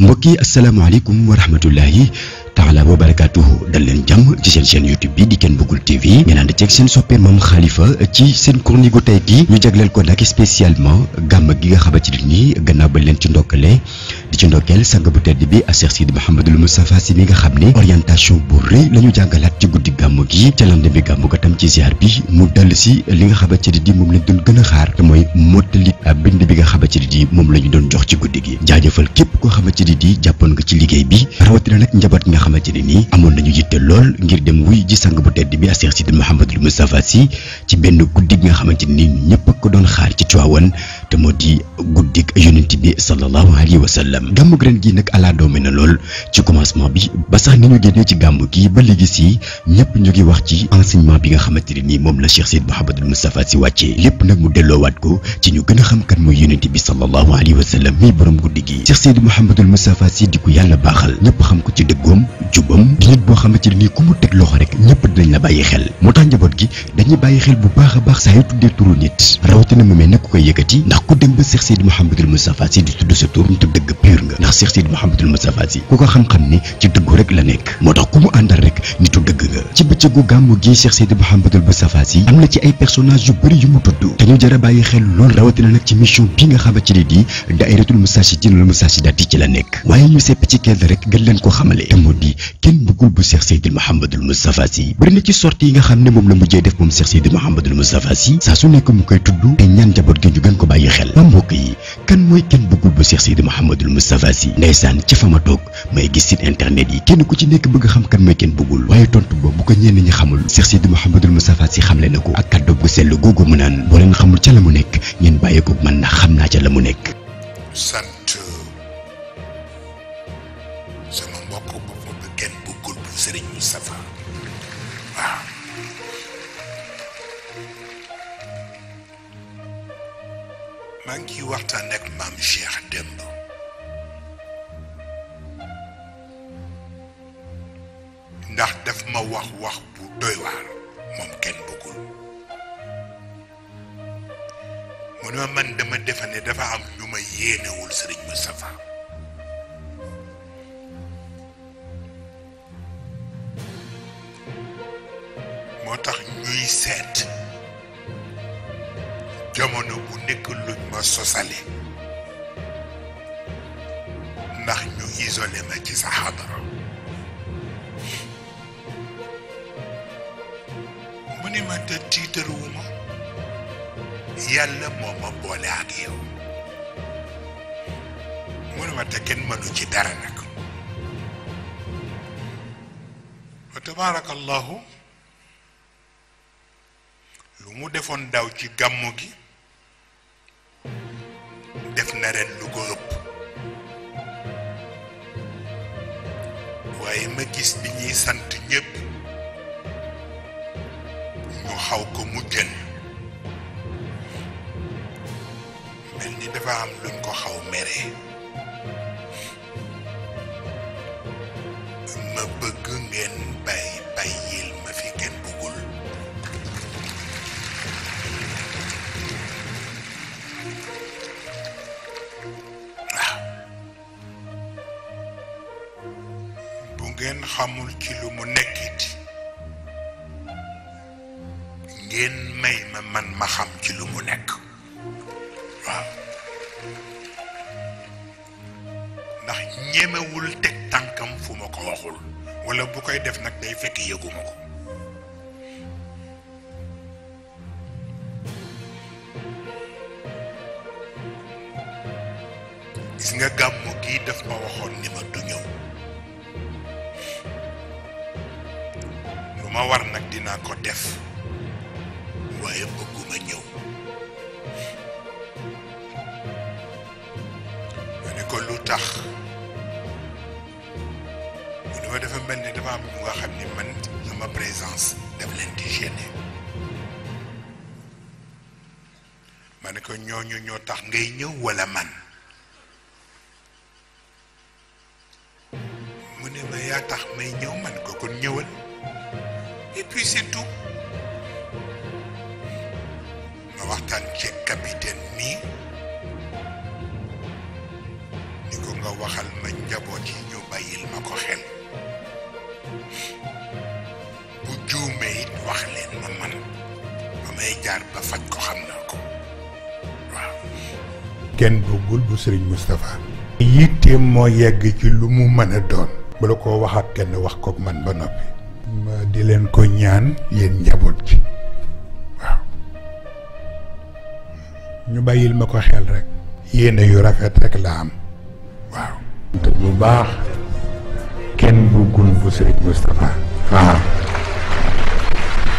mbokk yi asalaamaaleykum wa rahmatullahi taala wa barakaatuhu dal leen jàmm ci seen chaîne YouTube bi di Ken Bougoul TV ngeen ànd ceeg seen soppee Mame Khalifa ci seen chronique gu tey gi ñu jagleel ko nag spécialement gàmm gi nga xamante ni gannaaw ba leen ci ndokkale di ci ndokkeel sang bu tedd bi Cheikh Sidi Mouhamadul Moustapha Sy mi nga xam ne orientation bu rëy la ñu jàngalaat ci guddi gàmm gi ca lande bi gàmm ko tam ci ziar bi mu dal si li nga xamante ni moom lañ doon gën a xaar te mooy mottali bind bi nga xamante ni moom la ñu doon jox ci guddi gi jaajëfal képp koo xamante ni jàppoon nga ci liggéey bi rawatina nag njaboot nga xamante ne nii amoon nañu yitte lool ngir dem wuy ji sang bu tedd bi Cheikh Sidi Mouhamadul Moustapha Sy ci benn guddi nga xamante ne nii ñëpp ko doon xaar ci Tiwaawan te moo di guddik yonent bi sallallahu alayhi wa sallam gàmmu ren gi nag ala doome na lool ci commencement bi ba sax ni ñu génnee ci gàmmu gi ba léegi si ñëpp ñu ngi wax ci enseignement bi nga xamante ne nii moom la Cheikh Sidi Mouhamadul Moustapha Sy wàccee lépp nag mu delloowaat ko ci ñu gën a xam kan mooy yonent bi sallallahu alayhi wa sallam mi borom guddi gi Cheikh Sidi Mouhamadul Moustapha Sy di ko yàlla baaxal ñëpp xam ko ci dëggoom jubam di nit boo xamante ne nii ku mu teg loxo rek ñëpp dinañ la bàyyi xel moo tax njaboot gi dañuy bàyyi xel bu baax a baax saa yu tuddee turu nit rawatina mu mel ne ku koy yëkkati ndax ku dem ba Cheikh Sidi Mouhamadul Moustapha Sy di tudd sa tur nitu dëgg pur nga ndax Cheikh Sidi Mouhamadul Moustapha Sy ku ko xam-xam ni ci dëggu rek la nekk moo tax ku mu àndal rek nitu dëgg nga ci bëccëgu gàmmu gi Cheikh Sidi Mouhamadul Moustapha Sy am na ci ay personnage yu bëri yu mu tudd te ñu jar a bàyyi xel lool rawatina nag ci mission bi nga xamante ne di daayiratul Moustarchidine wal Moustarchidaty ci la nekk waaye ñu sepp ci kenn rek gën leen ko xamale te moo di Ken Bougoul bu Cheikh Sidi Mouhamadul Moustapha Sy bëri na ci sortie yi nga xam ne moom la mujjee def moom Cheikh Sidi Mouhamadul Moustapha Sy saa su nekk mu koy tudd te ñaan njaboot gi ñu gën ko bàyyi xel ba mbokk yi kan mooy Ken Bougoul bu Cheikh Sidi Mouhamadul Moustapha Sy ndeysaan ci fa ma toog may gis site internet yi kenn ku ci nekk bëgg xam kan mooy Ken Bougoul waaye tontu boobu bu ko ñenn ñi xamul Cheikh Sidi Mouhamadul Moustapha Sy xamle na ko ak kàddu gu sell googu mu naan boo leen xamul ca la mu nekk ngeen bàyyi ko man na xam naa ca la mu nekk. sant sama mbokk bopp bi Ken Bougoul bu Serigne Moustapha waaw maa ngi waxtaan ak maam Cheikh démb ndax daf ma wax bu doy waar moom Ken Bougoul mu ne ma man dama defe ne dafa am ñu ma yéenewul Serigne Moustapha moo tax ñuy seet jamono bu nekk luñ ma sosale ndax ñu isolé ma ci sa xadara mu ne ma te tiitaruwuma yàlla moo ma boole ak yow mu ne ma te kenn mënu ci dara nag wa tabaarakallahu lu mu defoon daw ci gàmmu gi def na ren lu ko ëpp waaye ma gis bi ñuy sant ñépp ñu xaw ko mujjal mel ni dafa am luñ ko xaw mere ma bëgg ngeen bàyyil ma fi Ken Bougoul waaw bu ngeen xamul ci lu mu nekkit ngeen may ma man ma xam ci lu mu nekk waaw ndax ñemewul teg tànkam fu ma ko waxul walla bu koy def nag day fekk yëguma ko gis nga gàmmu gi daf ma waxoon ni ma du ñëw lu ma war nag dinaa ko def waaye bëgguma ñëw ma ne ko lu tax mu ne ma dafa mel ni dafa am ñu nga xam ni man sama présence daf leen di gêner ma ne ko ñooñu ñoo tax ngay ñëw walla man mu ne ma yaa tax may ñëw man ko kon ñëwal et puis c'est tout ma waxtaan ci capitaine nii ni ko nga waxal ma njaboot yi ñu bàyyil ma ko xel bu juumee it wax leen ma man ba may jaar ba faj ko xam naa ko waaw. kenn bëggul bu Serigne Moustapha yitteem moo yegg ci lu mu mën a doon bala koo wax ak kenn wax kook man ba noppi ma di leen ko ñaan yéen njaboot gi waaw ñu bàyyil ma ko xel rek yéene yu rafet rek la am waaw te bu baax kenn bëggul bu Serigne Moustapha waaw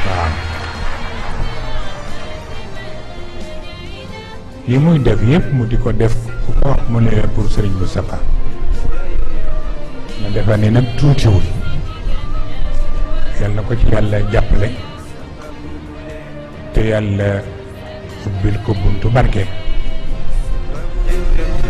waaw yi muy def yëpp mu di ko def ku ko wax mu ne la pour Serigne Moustapha ma defa ni nag tuutiwul yàlla ko ci yàlla jàppale te yàlla ubbil ko buntu barke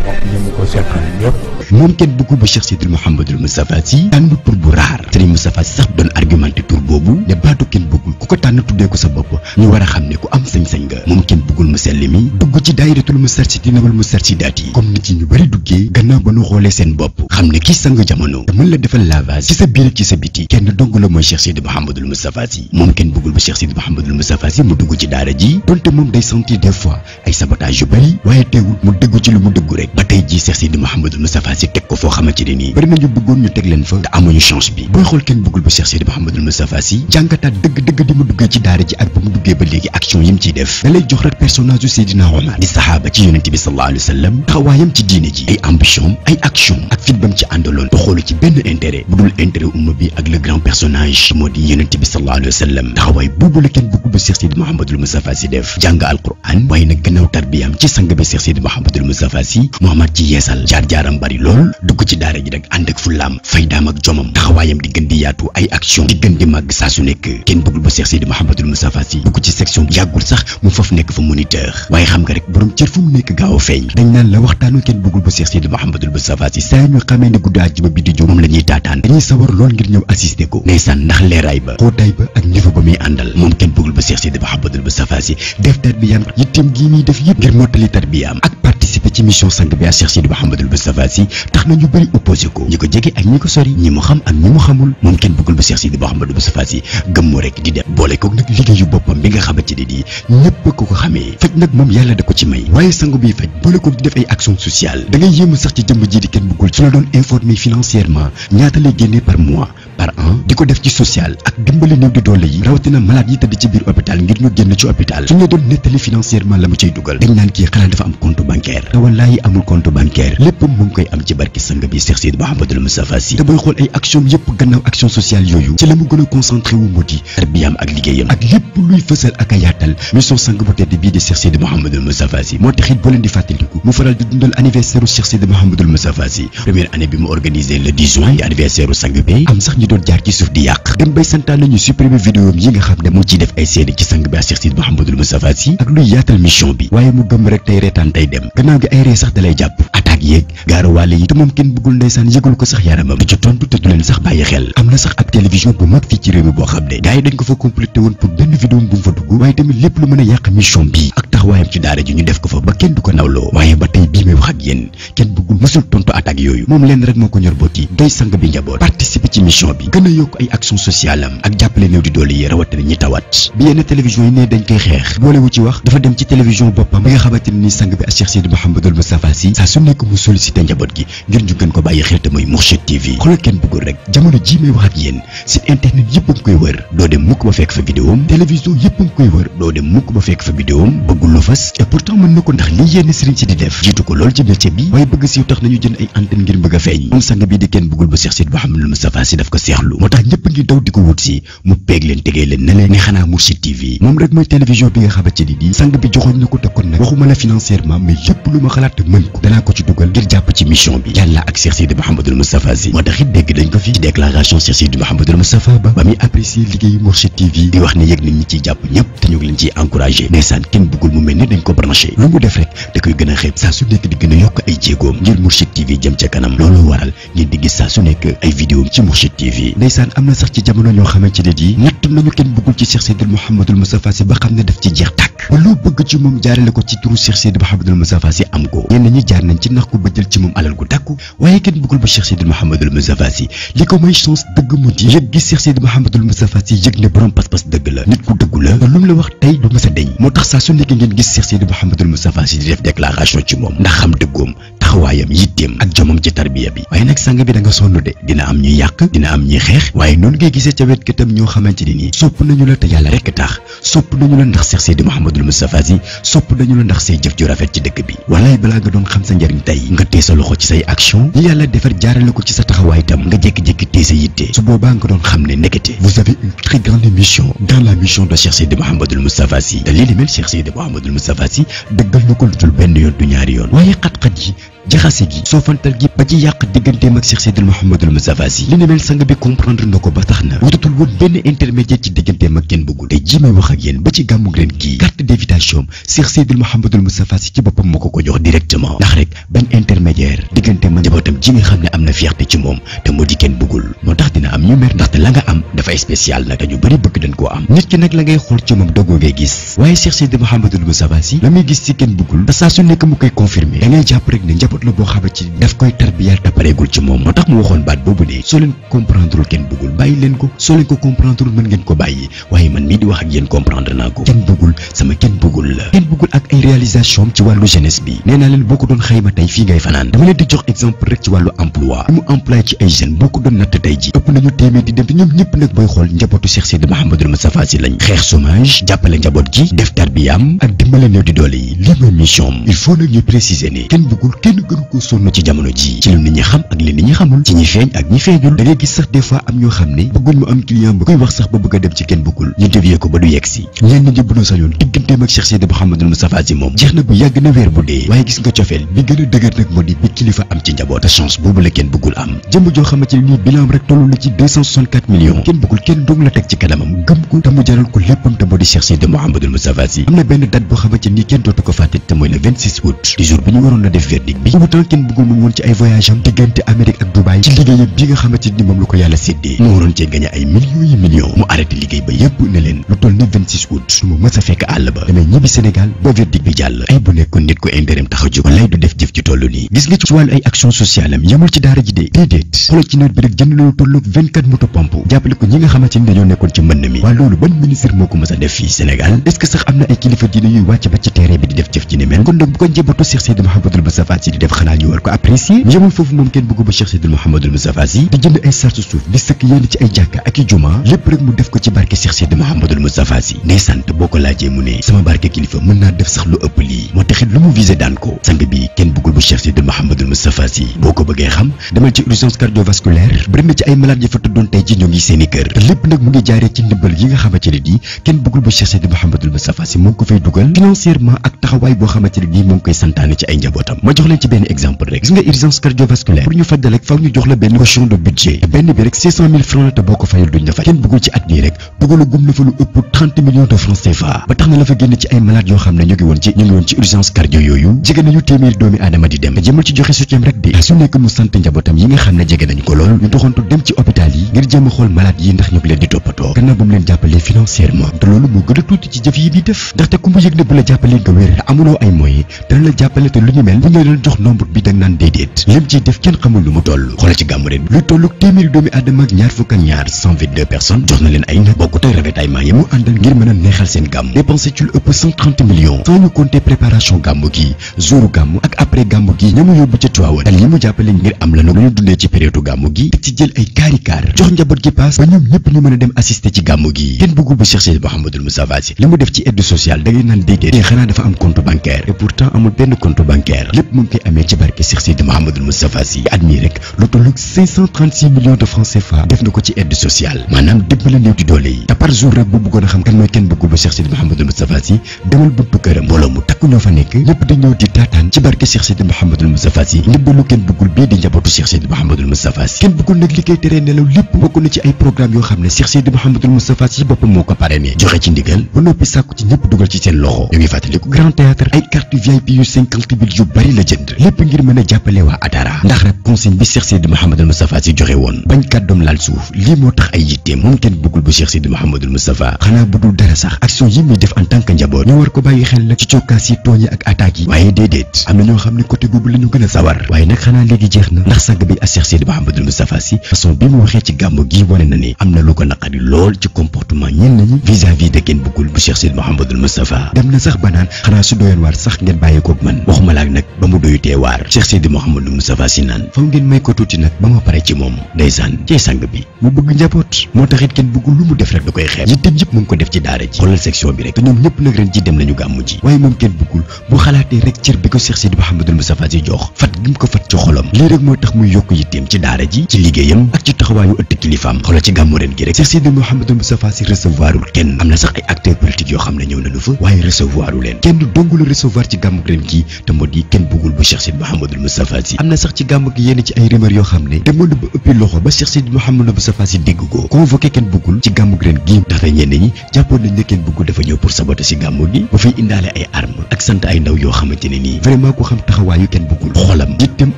moom ñi mu ko seqal ñëpp. moom kenn bëggul ba Cheikh Seydil Mouhamadul Moustapha Sy tànn tur bu raar Serigne Moustapha Sy sax doon argumenté tur boobu ne baatu kenn bëggul ku ko tànn tuddee ko sa bopp ñu war a xam ne ku am sañ-sañ nga moom kenn bëggul mu sell mi dugg ci daayiratul Moustarchidina wal Moustarchidaat yi comme nit yi ñu bëri duggee gannaaw ba nu xoolee seen bopp xam ne kii sang jamono te mën la defal lavage ci sa biir ak ci sa biti kenn dong la mooy Cheikh Seydil Mouhamadul Moustapha Sy moom kenn bëggul ba Cheikh Seydil Mouhamadul Moustapha Sy mu dugg ci daara ji donte moom day sentir des fois ay sabotage yu bëri waaye teewul mu dëggu ci lu mu dëggu rek ba tey ji Cheikh Seydil Mouhamadul Moustapha Sy teg ko foo xamante ne nii bëri nañu bëggoon ñu teg leen fa te amuñu chance bi booy xool kenn bëggul ba Cheikh Seydil Mouhamadul Moustapha Sy jàngataat dëgg-dëgg di mu duggee ci daara ji ak ba mu duggee ba léegi action yi mu ciy def da lay jox rek personnage u Seydina Omar di sahaaba ci yonente bi sallallahu alayhi wa sallam taxawaayam ci diine ji ay ambition ay action ak fit bam ci àndaloon te xoolu ci benn intérêt bu dul intérêt umma bi ak le grand personnage moo di yonente bi sallallahu alayhi wa sallam taxawaay boobu la kenn bëggul ba Cheikh Seydil Mouhamadul Moustapha Sy def jàng alquran waaye nag gannaaw tarbiyam ci sang bi Cheikh Seydil Mouhamadul Moustapha Sy Muhammad ci yeesal jaar-jaaram bari lool dugg ci daara ji rek ànd ak fullaam faydaam ak jomam taxawaayam di gën di yaatu ay action di gën di màgg saa su nekk kenn bëggul ba Cheikh Seydil Mouhamadul Moustapha Sy dugg ci section yàggul sax mu faf nekk fa moniteur waaye xam nga rek borom cër fu mu nekk gaaw a feeñ dañ naan la waxtaanu kenn bëggul ba Cheikh Seydil Mouhamadul Moustapha Sy saa ñu xamee ne guddi àjjuma bi di jóg moom la ñuy taataan dañuy sawar lool ngir ñëw assister ko ndeysaan ndax leeraay ba xóotaay ba ak niveau ba muy àndal moom kenn bëggul ba Cheikh Seydil Mouhamadul Moustapha Sy def tarbiyaam yitteem gii muy def yëpp ngir mottali tarbiyaam ak participer ci mission sang bi ak Cheikh Seydil Mouhamadul Moustapha Sy tax na ñu bëri opposé ko ñi ko jege ak ñi ko sori ñi mu xam ak ñi mu xamul moom kenn bëggul ba Cheikh Seydil Mouhamadul Moustapha Sy gëmmu rek di dem boole koog nag liggéeyu boppam bi nga xamante ne di ñëpp ko ko xamee faj nag moom yàlla da ko ci may waaye sangu biy faj boole koog di def ay action sociale da ngay yéemu sax ci jëmm ji di kenn bëggul su la doon informer financièrement ñaata lay génnee par mois par an di ko def ci social ak dimbali néew di doole yi rawatina malade yi tëdd ci biir hôpital ngir ñu génn ci hôpital suñu la doon nettali financièrement la mu ciy dugal dañ naan kii xanaa dafa am compte bancaire te wallaahi amul compte bancaire lépp mu ngi koy am ci barki sang bi Cheikh Seydil Mouhamadul Moustapha Sy te booy xool ay action yëpp gannaaw action sociale yooyu ci la mu gën a concentré wu moo di tarbiyam ak liggéeyam ak lépp luy fësal ak a yaatal mission sang bu tedd bii di Cheikh Seydil Mouhamadul Moustapha Sy moo taxit boo leen di fàttaliku mu faral di dundal anniversaire u Cheikh Seydil Mouhamadul Moustapha Sy première année bi mu organisé le 10 juin di anniversaire u sang bi am sax ñu doon jaar ci suuf di yàq dem bay santaan nañu supprimer vidéo yi nga xam ne mu ciy def ay seede ci sang bi ak Cheikh Seydil Mouhamadul Moustapha Sy ak luy yaatal mission bi waaye mu gëm rek tey reetaan tey dem gannaaw gi ay ree sax dalay jàpp attaque yeeg gaaruwaale yi te moom kenn bëggul ndeysaan yëgul ko sax yaramam du ci tontu te du leen sax bàyyi xel am na sax ab télévision bu mag fii ci réew mi boo xam ne gars yi dañ ko fa complété woon pour benn vidéo bu mu fa dugg waaye tamit lépp lu mën a yàq mission bi ak taxawaayam ci daara ji ñu def ko fa ba kenn du ko nawloo waaye ba tey bii may wax ak yéen kenn bëggul mësul tontu attaque yooyu moom leen rek moo ko ñor booti doy sang bi njaboot participer ci mission bi gën a yokk ay action sociale am ak jàppale néew di doole yi rawatina ñi tawat bi yenn télévision yi ne dañ koy xeex boolewu ci wax dafa dem ci télévision boppam bi nga xamante ne ni sang bi ak Cheikh Seydil Mouhamadul Moustapha Sy saa su nekk mu sollicité njaboot gi ngir ñu gën ko bàyyi xel te mooy Mourchid TV xoolal kenn bëggul rek jamono ji may wax ak yéen site internet yëpp a ngi koy wër doo dem mukk ba fekk fa vidéom télévision yëpp a ngi koy wër doo dem mukk ba fekk fa vidéom bëggul lu fas et pourtant mën na ko ndax lii yenn sëriñ si di def jiitu ko lool ci métier bi waaye bëgg siiw tax nañu jënd ay antenne ngir bëgg a feeñ moom sang bi di kenn bëggul ba Cheikh Seydil Mouhamadul Moustapha Sy daf ko seexlu moo tax ñëpp ngi daw di ko wut si mu peeg leen tegee leen ne leen ne xanaa Mourchid TV moom rek mooy télévision bi nga xamante ni di sang bi joxoon na ko te kon nag waxuma la financièrement mais lépp lu ma xalaat te mën ko danaa ko ci dugal ngir jàpp ci mission bi yàlla ak Cheikh Seydil Mouhamadul Moustapha Sy moo tax it dégg dañ ko fi ci déclaration Cheikh Seydil Mouhamadul Moustapha ba muy apprécier liggéeyu Mourchid TV di wax ne yëg nañ ñi ciy jàpp ñëpp te ñu ngi leen ciy encouragé ndeysaan kenn bëggul mu mel ni dañ ko branché lu mu def rek da koy gën a xeeb saa su nekk di gën a yokk ay jéegoom ngir Mourchid TV jëm ca kanam loolu waral ngeen di gis saa su nekk ay vidéo ci Mourchid TV TV. ndeysaan am na sax ci jamono ñoo xamante ne di natt nañu kenn bëggul ci Cheikh Seydi Mouhamadul Moustapha Sy ba xam ne daf ci jeex tàkk ba loo bëgg ci moom jaarale ko ci turu Cheikh Seydi Mouhamadul Moustapha Sy am ko. ñenn ñi jaar nañ ci nax ko ba jël ci moom alal gu takku waaye kenn bëggul ba Cheikh Seydi Mouhamadul Moustapha Sy li ko may chance dëgg mu di yëg gis Cheikh Seydi Mouhamadul Moustapha Sy yëg ne borom pas-pas dëgg la nit ku dëggu la te lu mu la wax tey du mës a deñ moo tax saa su nekk ngeen gis Cheikh Seydi Mouhamadul Moustapha Sy di def déclaration ci moom ndax xam dëggoom taxawaayam yitteem ak jomam ci tarbiya bi. waaye nag sang bi da nga sonn de dina am ñuy yàq dina am ñuy xeex waaye noonu ngay gisee ca wet katam ñoo xamante ni nii sopp nañu la te yàlla rekk tax sopp nañu la ndax Cheikh Seydi Mouhamadul Moustapha Sy sopp nañu la ndax say jëf ju rafet ci dëkk bi. walaay balaa nga doon xam sa njariñ tey nga tee sa loxo ci say action yi yàlla defar jaarale ko ci sa taxawaay tam nga jékki-jékki tee sa yitte su boobaa nga doon xam ne nekkete vous avez une très grande mission dans la mission de Cheikh Seydi Mouhamadul Moustapha Sy te lii li mel Cheikh Seydi Mouhamadul Moustapha Sy dëggal na ko lu dul benn yoon du ñaari yoon waaye xat-xat yi jaxase gi soofantal gi ba ci yàq digganteem ak Cheikh Seydi Mouhamadul Moustapha Sy li ne mel sang bi comprendre na ko ba tax na wutatul woon benn intermédiaire ci digganteem ak kenn bëggul tey ji may wax ak yéen ba ci gàmmug ren gii carte d'invitation Cheikh Seydi Mouhamadul Moustapha Sy ci boppam moo ko jox directement ndax rek benn intermédiaire digganteem ak njabootam ji nga xam ne am na fierté ci moom te moo di kenn bëggul moo tax dina am ñu mer ndaxte la nga am dafay spécial nag te ñu bëri bëgg dañ koo am nit ki nag la ngay xool ci moom doggoo ngay gis waaye Cheikh Seydi Mouhamadul Moustapha Sy la muy gis ci kenn bëggul te saa su nekk mu koy confirmer da ngay jàpp rek ne njaboot la boo xamante ni daf koy tarbiyaal te pareegul ci moom moo tax mu waxoon baat boobu ne soo leen comprendrewul kenn bëggul bàyyi leen ko soo leen ko comprendrewul mën ngeen ko bàyyi waaye man mii di wax ak yéen comprendre naa ko kenn bëggul sama kenn bëggul la kenn bëggul ak ay réalisation ci wàllu jeunesse bi nee naa leen boo ko doon xayma tey fii ngay fanaan dama leen di jox exemple rek ci wàllu emploi li mu employé ci ay jeunes boo ko doon natt tey ji ëpp nañu téeméer di dem te ñoom ñëpp nag booy xool njabootu Cheikh Seydi Mouhamadul Moustapha Sy lañ xeex chômage jàppale njaboot gi def tarbiyaam ak dimbale néew di doole yi lii mooy mission il faut nag ñu préciser ne kenn bëggul kenn gënu ko sonn ci jamono ji ci lu nit ñi xam ak li nit ñi xamul ci ñi feeñ ak ñi feeñul da ngay gis sax des fois am ñoo xam ne bëgguñ mu am client ba koy wax sax ba bëgg a dem ci kenn bëggul ñu dévier ko ba du yegg si ñenn ñi bu ñu sañoon digganteem ak Cheikh Seydi Mouhamadul Moustapha Sy moom jeex na bu yàgg na weer bu dee waaye gis nga cofeel bi gën a dëgër nag moo di bi kilifa am ci njaboot te chance boobu la kenn bëggul am jëmm joo xamante ne nii bilan rek tollu na ci 264 millions kenn bëggul kenn dong la teg ci kanamam gëm ko te mu jaral ko léppam te moo di Cheikh Seydi Mouhamadul Moustapha Sy am na benn date boo xamante ni kenn dootu ko fàtte te mooy le 26 août di jour bi ñu waroon na def verdict bi pourtant kenn bëggul mu woon ci ay voyage am diggante Amérique ak Dubaï ci liggéeyam bi nga xamante ni moom la ko yàlla séddee mu waroon cee gagné ay millions yi millions mu arrêté liggéey ba yëpp ne leen lu toll ni 26 août mu mës a fekk àll ba damay ñibbi Sénégal ba verdict bi jàll ay bu nekkoon nit ko intérêt tax a jóg lay du def jëf ci toll nii gis nga ci wàllu ay action sociale am yemul ci daara ji de déedéet xoolal ci nawet bi rek jënd nañu tolloog 24 moto pompe jàppale ko ñi nga xamante ni dañoo nekkoon ci mbënn mi waa loolu ban ministre moo ko mës a def fii Sénégal est-ce que sax am na ay kilifa diine yuy wàcc ba ci terrain bi di def jëf ji ne mel kon nag bu ko njabootu Cheikh Seydi Mouhamadul Moustapha Sy di def xanaa ñu war ko apprécier yemul foofu moom kenn bëggu ba Cheikh Seydi Mouhamadul Moustapha Sy di jënd ay sartu suuf di sëkk yenn ci ay jàkka ak i juma lépp rek mu def ko ci barke Cheikh Seydi Mouhamadul Moustapha Sy ndeysaan boo ko laajee mu ne sama barke kilifa mën naa def sax lu ëpp lii moo taxit lu mu visé daan ko sang bi kenn bëggul bu Cheikh Seydi Mouhamadul Moustapha Sy boo ko bëggee xam demal ci urgence cardiovasculaire bëri na ci ay malade yi fa tëddoon tey ji ñoo ngi seeni kër te lépp nag mu ngi jaaree ci ndimbal yi nga xamante ne nii kenn bëggul bu Cheikh Seydi Mouhamadul Moustapha Sy moo ngi ko fay dugal financièrement ak taxawaay boo xamante ne nii moo ngi koy santaane ci ay njabootam ma jox leen ci benn exemple rek gis nga urgence cardiovasculaire pour ñu fajal rek faw ñu jox la benn caution de budget te benn bi rek 600 000 francs la te boo ko fayul duñ la fay kenn bëggul ci at nii rek dugalu gum na fa lu ëpp 30 millions de francs CFA ba tax na la fa génn ci ay malades yoo xam ne ñu ngi woon ci urgence cardio yooyu jege nañu téeméeri doomi aadama di dem te jëmal ci joxe soutien rek de su nekk mu sant njabootam yi nga xam ne jege nañu ko lool ñu doxantu dem ci hôpital yi ngir jéem a xool malade yi ndax ñu ngi leen di toppatoo gannaaw ba mu leen jàppalee financièrement te loolu moo gën a tuuti ci jëf yi bi def ndaxte ku mu yëg ne bu la jàppalee nga wér te amuloo ay moyens dana la jàppale te lu ñu mel bu ñu leen jox nombre bi dang naan déedéet lim ciy def kenn xamul lu mu toll xoolal ci gàmmu ren luy tollu téeméeri doomi aadama ak ñaar fukk ak ñaar 122 personnes jox na leen ay nag bokku tey ravitaillement yi mu àndal ngir mën a neexal seen gàmm dépensé ci lu ëpp 130 millions sans ñu compter préparation gàmmu gi jouru gàmmu ak après gàmmu gi ñamu yóbbu ca Tiwaawan dal yi mu jàppale ngir am la nag lu ñu dundee ci période gàmmu gi ci jël ay kaar jox njaboot gi paas ba ñoom ñëpp ñu mën a dem assister ci gàmmu gi kenn bëggul bu Cheikh Seydi Mouhamadul Moustapha Sy li mu def ci aide sociale da ngay naan déedéet xanaa dafa am compte bancaire et pourtant amul benn compte bancaire lépp mu ngi koy amee ci barke Cheikh Seydi Mouhamadul Moustapha Sy at mii rek lu tollu 536 millions de francs CFA def na ko ci aide sociale maanaam dimbali néew di doole yi te par jour rek bu bëggoon a xam kan mooy kenn bëggul bu Cheikh Seydi Mouhamadul Moustapha Sy demal buntu këram mbooloo mu takku ñoo fa nekk ñëpp di ñëw di taataan ci barke Cheikh Seydi Mouhamadul Moustapha Sy ndimbalu kenn bëggul bii di njabootu Cheikh Seydi Mouhamadul Moustapha Sy kenn bëggul nag li koy teree nelaw lépp bokk na ci ay programme yoo xam ne Cheikh Seydi Mouhamadul Moustapha Sy boppam moo ko parrainé joxe ci ndigal ba noppi sàkku ci ñëpp dugal ci seen loxo ñu ngi fàttaliku Grand Théâtre ay carte VIP yu 50 000 yu bari la jënd lépp ngir mën a jàppale waa Adara ndax rek consigne bi Cheikh Seydi Mouhamadul Moustapha Sy joxe woon bañ kàddoom laal suuf lii moo tax ay yitteem moom kenn bëggul bu Cheikh Seydi Mouhamadul Moustapha xanaa bu dul dara sax action yi muy def en tant que njaboot ñu war ko bàyyi xel la ci cokkaas yi tooñ yi ak attaques yi waaye déedéet am na ñoo xam ne côté boobu la ñu gën a sawar waaye nag xanaa léegi jeex na ndax sang bi ak Cheikh Seydi Mouhamadul Moustapha Sy façon bi mu waxee ci gàmmu gi wane na ne am na lu ko naqari lool ci comportement ñenn ñi vis-à-vis de kenn bëggul bu Cheikh Seydi Mouhamadul Moustapha dem na sax ba naan xanaa su doyoon waar sax ngeen bàyyi koog man waxuma laak nag ba mu doyutee waar Cheikh Seydi Mouhamadul Moustapha Sy naan faw ngeen may ko tuuti nag ba ma pare ci moom ndeysaan cey sang bi mu bëgg njaboot moo taxit kenn bëggul lu mu def rek da koy xeeb yitteem yëpp mu ngi ko def ci daara ji xoolal section bi rek te ñoom ñëpp nag ren ji dem nañu gàmmu ji waaye moom kenn bëggul bu xalaatee rek cër bi ko Cheikh Seydi Mouhamadul Moustapha Sy jox fat gi mu ko fat ci xolam lii rek moo tax muy yokk yitteem ci daara ji ci liggéeyam ak ci taxawaayu ëtt kilifaam xoolal ci gàmmu ren gi rek Cheikh Seydi Mouhamadul Moustapha Sy recevoirul kenn am na sax ay acteurs politiques yoo xam ne ñëw nañu fa waaye recevoiru leen kenn dong la recevoir ci gàmmu ren gi te moo di kenn bëggul bu Cheikh Seydi Mouhamadul Moustapha Sy am na sax ci gàmmu gi yenn ci ay rumeur yoo xam ne demoon na ba ëppi loxo ba Cheikh Seydi Mouhamadul Moustapha Sy dégg ko convoqué kenn bëggul ci gàmmu ren gi ndaxte ñenn ñi jàppoon nañ ne kenn bëggul dafa ñëw pour saboter ci gàmmu gi ba fay indaale ay armes ak sant ay ndaw yoo xamante ne nii vraiment ko xam taxawaayu kenn bëggul xolam jittem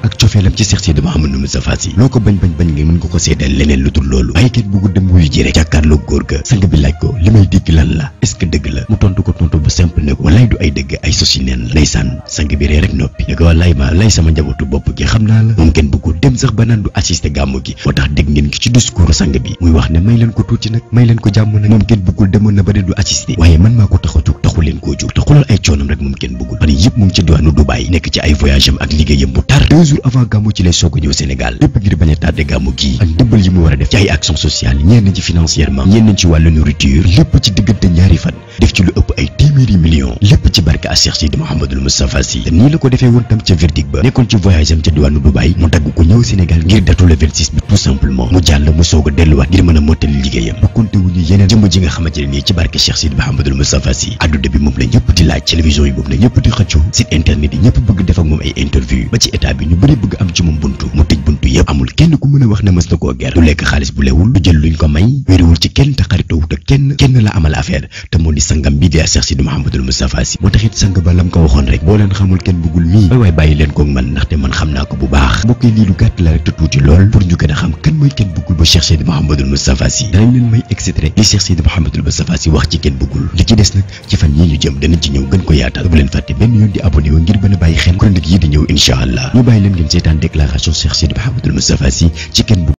ak cofeelam ci Cheikh Seydi Mouhamadul Moustapha Sy loo ko bañ nga mën nga ko seedal leneen lu dul loolu waaye kenn bëggul dem wuyu ji rek jàkkaarloo góor ga sang bi laaj ko li may dégg lan la est-ce que dëgg la mu tontu ko tontu bu simple ne ko walaay du ay dëgg ay sosi neen la ndeysaan sang bi ree rek noppi ne ko walaay ma lay sama njabootu bopp gi xam naa la moom kenn bëggul dem sax ba naan du assister gàmmu gi moo tax dégg ngeen ki ci discours sang bi muy wax ne may leen ko tuuti nag may leen ko jàmm nag moom kenn bëggul demoon na ba ne du assister waaye man maa ko tax a jóg taxu leen koo jóg te xoolal ay coonam rek moom kenn bëggul fan yëpp mu ngi ci diwaanu Dubaï nekk ci ay voyage am ak liggéeyam bu tar 2 jours avant gàmmu ci lay soog a ñëw Sénégal lépp ngir bañ a tardé gàmmu gi ak ndimbal yi mu war a def ci ay action sociale ñenn ci financièrement ñenn ci wàllu nourriture lépp ci diggante ñaari fan def ci lu ëpp ay téeméeri millions lépp ci barke a Cheikh Seydi Mouhamadul Moustapha Sy te nii la ko defee woon tam ca verdict ba nekkoon ci voyage am ca diwaanu Dubaï mu dagg ko ñëw Sénégal ngir datu le 26 bi tout simplement mu jàll mu soog a delluwaat ngir mën a mottali liggéeyam bu konte wuñu yeneen jëmm ji nga xamante ne nii ci barke Cheikh Seydi Mouhamadul Moustapha Sy adduna bi moom la ñëpp di laaj télévision yi moom la ñëpp di xëccoo site internet yi ñëpp bëgg def ak moom ay interview ba ci état bi ñu bëri bëgg am ci moom buntu mu tëj buntu yëpp amul kenn ku mën a wax ne mës na koo ger du lekk xaalis bu lewul du jël luñ ko may wéeruwul ci kenn te xaritowut ak kenn la amal affaire te moo di sangam bi di Cheikh Seydi Mouhamadul Moustapha Sy moo taxit sang ba lam ko waxoon rek boo leen xamul kenn bëggul mii waay bàyyi leen koog man ndaxte man xam naa ko bu baax mbokk yi lii lu gàtt la rek te tuuti lool pour ñu gën a xam kan mooy kenn bëggul ba Cheikh Seydi Mouhamadul Moustapha Sy danañ leen may extrait li Cheikh Seydi Mouhamadul Moustapha Sy wax ci kenn bëggul li ci des nag ci fan yii ñu jëm danañ ci ñëw gën ko yaatal bu leen fàtte benn yoon di abonné wu ngir mën a bàyyi xel chronique yi di ñëw incha allah ñu bàyyi leen ngeen seetaan déclaration Cheikh Seydi Mouhamadul Moustapha Sy ci kenn